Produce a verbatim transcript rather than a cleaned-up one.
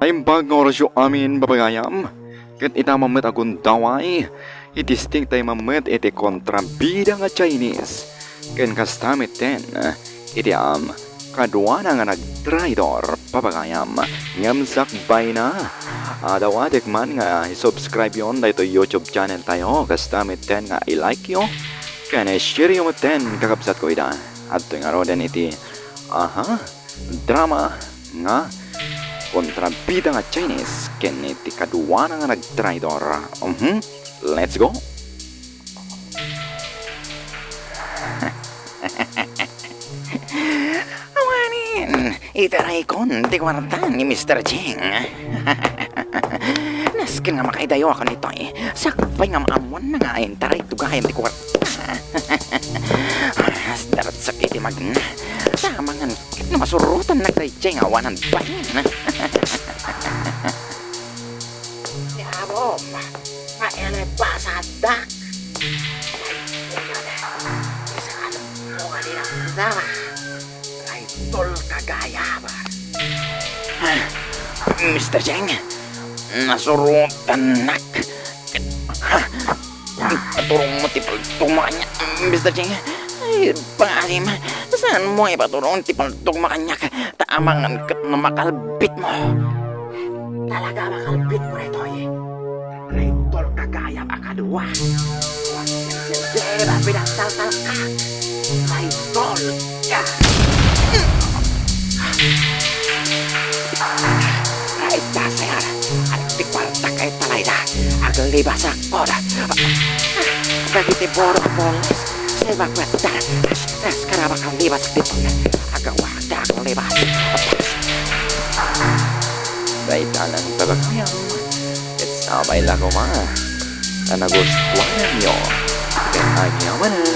Imbag nga orasyo amin, papagayam, ket ita met a gundaway, itistingtayo met iti kontrabida nga Chinese. Ken kasta metten, iti am, kaduana nga nagtraidor, papagayam, ngem sakbayna. Dawatek man nga i-subscribe-yon daytoy YouTube channel tayo, kasta metten nga i-like-yo, ken i-share-yo metten, kakabsatko, ida. Adtoy ngaruden iti, aha, drama nga kontrabida nga Chinese ken iti kaduana nga nagtraidor. Mhm. Let's go! Awanen, itaraykon ti kuarta ni Mister Cheng. Nasken nga makaidayo ako nitoy, sakbay nga maammoanna nga intaray tugayan ti kuarta. Daratsak iti magna. Samangan no masurotannak daydiay nga awanan bain. Ni amom nga ilebasadak. Ay, uyod. Isaan mo nga dinamdama. Raydol ka gayam. Ah, Mister Cheng, nasurotannak. Ha? Paturong mo ti paltog mo kaniak, Mister Cheng. Ay, pangasim, saan mo ipaturong ti paltog mo kaniak? Ta amangan ket no makalbit mo. Talaga makalbit mo daytoy. Traidor ka gayam a kadua. Awan sensibilidad, pinagtaltalka. Traidor ka. Ay, dasayar. At ti kuarta kay talayda. Aglibasakon. Dagiti burong pulis, sa evakuatar. As, as, karaba kang libas dito. Agawak da kang libas. Dayta lang talaga yan. Ket sabay la koma. Ta nagustuananyo. Ket agyamanen.